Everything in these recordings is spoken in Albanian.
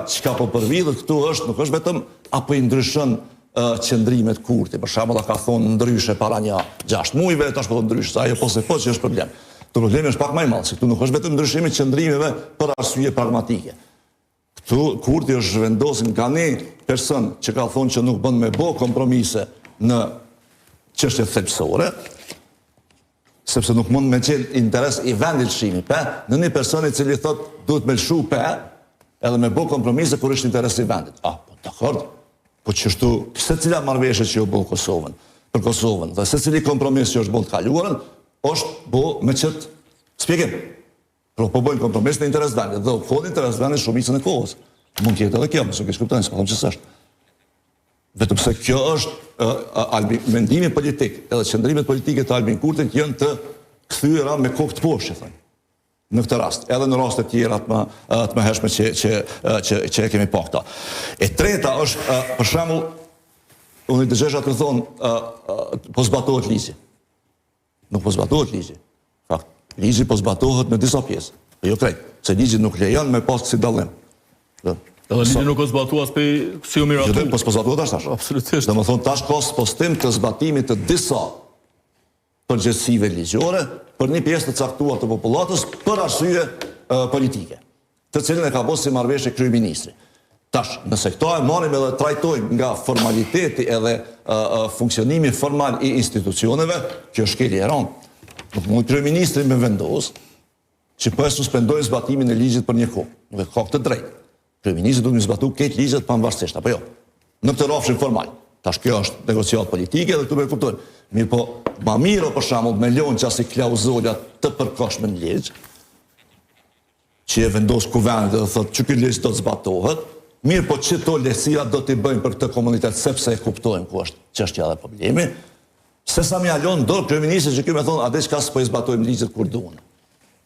çka po përvidhet këtu është, nuk është vetëm a po i ndryshon qëndrimet Kurti, për shembull a ka thonë ndryshe para nja 6 muajve, tash po thotë ndryshe, se ajo po se po që është problem. Këtu problemi është pak më i madh, se këtu nuk është vetëm ndryshimi i qëndrimeve për arsye pragmatike. Këtu Kurti është zhvendosur nga një person që ka thonë që nuk bën me bo kompromise në çështje thelbësore, sepse nuk mund me qenë interes i vendit lëshimi pe, në një person i cili thot duhet me lëshu pe, edhe me bo kompromise kur është interes i vendit. A, po, dakord, po qështu, secila marrëveshje që u bo Kosovën, për Kosovën, dhe secili kompromis që është bo të kaluarën, është bo me qëtë spjegim. Pra po bëjnë kompromis në interes vendit, dhe u konë interes vendit shumicën e kohës. Mund të jetë edhe kjo, mos e keqkuptojnë, s'po them që s'është. Vetëm se kjo është Albi, mendimi politik, edhe qëndrimet politike të Albin Kurtit janë të kthyera me kokë të poshtë, që thonë. Në këtë rast, edhe në raste tjera të më të mëhershme që që që që e kemi pa këta. E treta është, për shembull, unë i dëgjoj atë thonë, po zbatohet ligji. Nuk po zbatohet ligji. Fakt, ligji po zbatohet në disa pjesë, po jo krejt, se ligji nuk lejon me pas kësi dallim. Dhe ligji nuk është zbatuar as prej si u miratu. Jo, po s'po zbatohet tash tash. Absolutisht. Domethënë tash ka spostim të zbatimit të disa përgjegjësive ligjore për një pjesë të caktuar të popullatës për arsye politike. të cilën e ka bo si marrëveshje kryeministri. Tash, nëse këto e marrim edhe trajtojmë nga formaliteti edhe funksionimi formal i institucioneve, kjo është shkelje e rëndë. Nuk mund kryeministri me vendos që po e suspendojnë zbatimin e ligjit për një kohë. Nuk e ka këtë drejtë. Kryeministri duhet me zbatu këtë ligjet pavarësisht, apo jo? Në këtë rrafshin formal. Tash kjo është negociatë politike dhe këtu me kuptojmë. Mirëpo, ma mirë për shembull me lonë qasi klauzola të përkohshme në ligj, që e vendos kuvendi dhe thotë që ky ligj do të zbatohet, mirëpo qëto lehtësira do t'i bëjmë për këtë komunitet sepse e kuptojmë ku është çështja dhe problemi, se sa me ia lon dorë kryeministrit që ky me thonë a di çka s'po i zbatojmë ligjet kur duhen.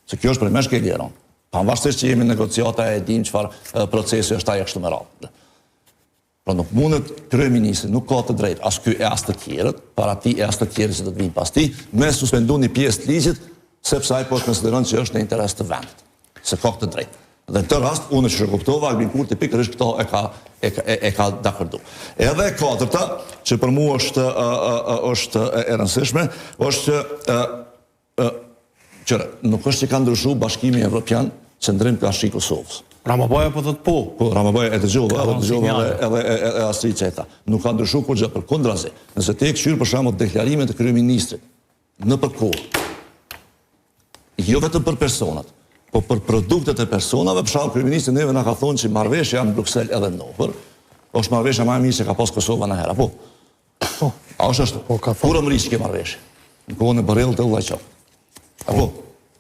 Se kjo është për me shkelje e rëndë. Pavarësisht që jemi në negociata e dimë çfarë procesi është ai e kështu me radhë. Pra nuk mundet kryeministri, nuk ka të drejtë as ky e as të tjerët, para tij e as të tjerët që do të vijnë pas tij, me suspendu një pjesë të ligjit, sepse ai po e konsideron që është në interes të vendit. S'e ka këtë drejtë. Dhe në këtë rast unë që e kuptova Albin Kurti pikërisht këto e ka e ka, e, e ka dakordu. Edhe e katërta, që për mua është është e rëndësishme, është që Ë, qyre, nuk është që ka ndryshu Bashkimi Evropian qëndrim karshi Kosovës. Ramabaja po thotë po. Po, Ramabaja e dëgjova, edhe dëgjova edhe edhe e, e, e Astrit që e tha. Nuk ka ndryshu kurgjë, përkundrazi. Nëse ti e kqyr për shembull deklarimet e kryeministrit nëpër kohë, jo vetëm për personat, po për produktet e personave, për shembull kryeministri neve na ka thonë që marrëveshja në Bruksel edhe në Ohër është marrëveshja më e mirë që ka pas Kosova ndonjëherë, apo? Po. A është ashtu? Po, ka thonë. Kur u mrri qikjo marrëveshje? Në kohën e Borrellit e Lajçak. Apo?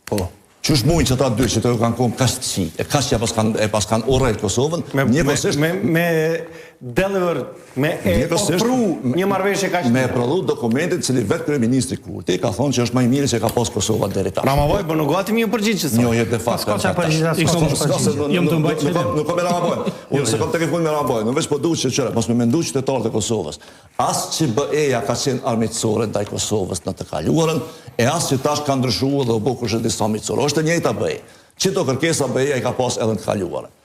Po. Qysh mujnë që ata dy që të kanë konë kaq të këqij, e kaq që e paskan, e paskan urrejt Kosovën, me, njëkohësisht... Me, me, me deliver, me e ofru një marrëveshje kaq... Me prodhu dokumentin cili vetë kryeministri Kurti ka thonë që është më i miri që ka pas Kosova deri tash. Ramabaja, po nuk gati mi u përgjigj që Një jetë de facto. S'ka çfarë përgjigje, s'ka çfarë përgjigje. Jam të mbajtë qëllim. Nuk kam me Ramabajën. Unë s'e kam tek e fund me Ramabajën, unë veç po du që qyre, mos me mendu qytetarët e Kosovës. As që BE-ja ka qenë armiqësore ndaj Kosovës në të kaluarën, e as që tash ka ndryshuar dhe u bë kushedi sa miqësore. Është e njëjta BE. Qito kërkesa BE-ja i ka pas edhe në të kaluarën.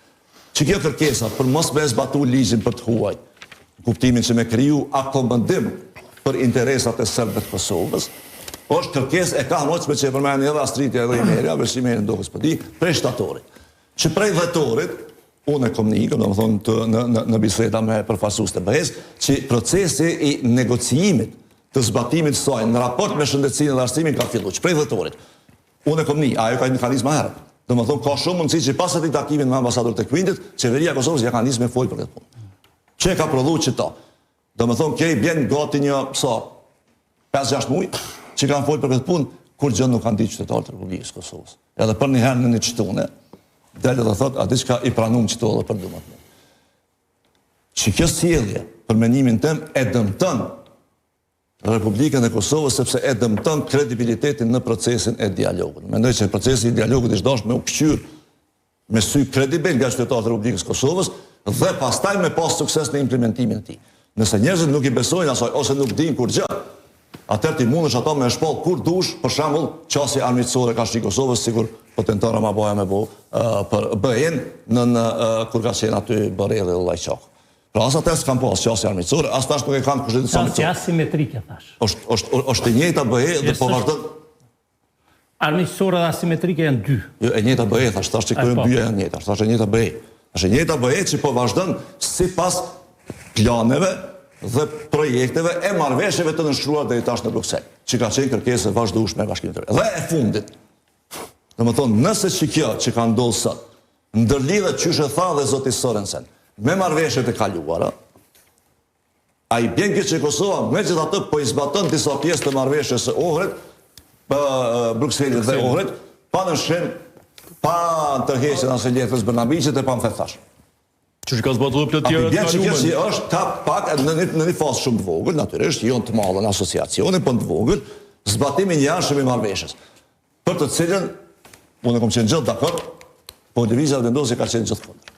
Që kjo kërkesa për mos me zbatu ligjin për të huajt, në kuptimin që me kriju akomodim për interesat e serbëve të Kosovës, është kërkesë e kahmotshme që e përmendi edhe Astriti edhe Imeria, veç Imerin ndoshta s'po di, prej shtatorit. Që prej dhjetorit, unë e kom ni, domethënë të, në, në, në biseda me përfaqësues të BE-së, që procesi i negociimit të zbatimit të saj në raport me shëndetësinë dhe arsimin ka fillu, që prej dhjetorit. Unë e kom ni, ajo ka, ka nisë ma herët. Domethënë, ka shumë mundësi që pas atij takimit me ambasadorët e Quintit, qeveria e Kosovës ja ka nisë me folë për këtë punë. Që e ka prodhu qëto. Domethënë, kjo i bjen gati një, sa, 5-6 muaj, që kanë folë për këtë punë, kurgjë nuk kanë ditë qytetarët e Republikës së Kosovës. Edhe për një herë në një të shtune, del edhe thot, a diçka i pranum qëto edhe për 12 muaj. Që kjo sjellje, për mendimin tem, e dëmton Republikën e Kosovës sepse e dëmton kredibilitetin në procesin e dialogut. Mendoj që procesi i dialogut ishte dashur me u kqyr me sy kredibil nga qytetarët e Republikës së Kosovës dhe pastaj me pas sukses në implementimin e tij. Nëse njerëzit nuk i besojnë asaj ose nuk dinë kurgjë, atëherë ti mundesh ato me shpall kur dush, për shembull, qasje armiqësore karshi Kosovës, sikur po tenton Ramabaja me bo për BE-në në kur ka qenë aty Borrelli dhe Lajçaku. Pra as ata s'kanë pas qasje armiqësore, as tash nuk e kanë kushedi sa Qasje asimetrike, thash. Është është është e njëjta BE dhe po vazhdon Armiqësore dhe asimetrike janë dy. Jo, e njëjta BE, thash, thash që këto janë po. dyja janë njëjta, thash e njëjta BE. Është e njëjta BE që po vazhdon sipas planeve dhe projekteve e marrëveshjeve të nënshkruara deri tash në Bruksel, që ka qenë kërkesë e vazhdueshme e Bashkimit Evropian. Dhe e fundit, domethënë, nëse që kjo që ka ndodhur sot, ndërlidhet qysh e tha dhe zoti Sorensen, me marrëveshjet e kaluara, A i bjen kjo që Kosova megjithatë po i zbaton disa pjesë të marrëveshjes së Ohrit, Brukselit dhe Ohrit, pa nënshkrim, pa tërheqjen asaj letrës Brnabiqit e pa më thash. Që që ka zbatu dhe plot tjera të kalumen. A i bjen që kjo që është ta pak në një, në një fazë shumë të vogël, natyrisht, jo në të madhe në asociacione, po në të vogël, zbatimi i njëanshëm i marrëveshjes, për të cilën unë kom qenë gjithë dakord, po Lëvizja Vetëvendosje ka qenë gjithë kundër.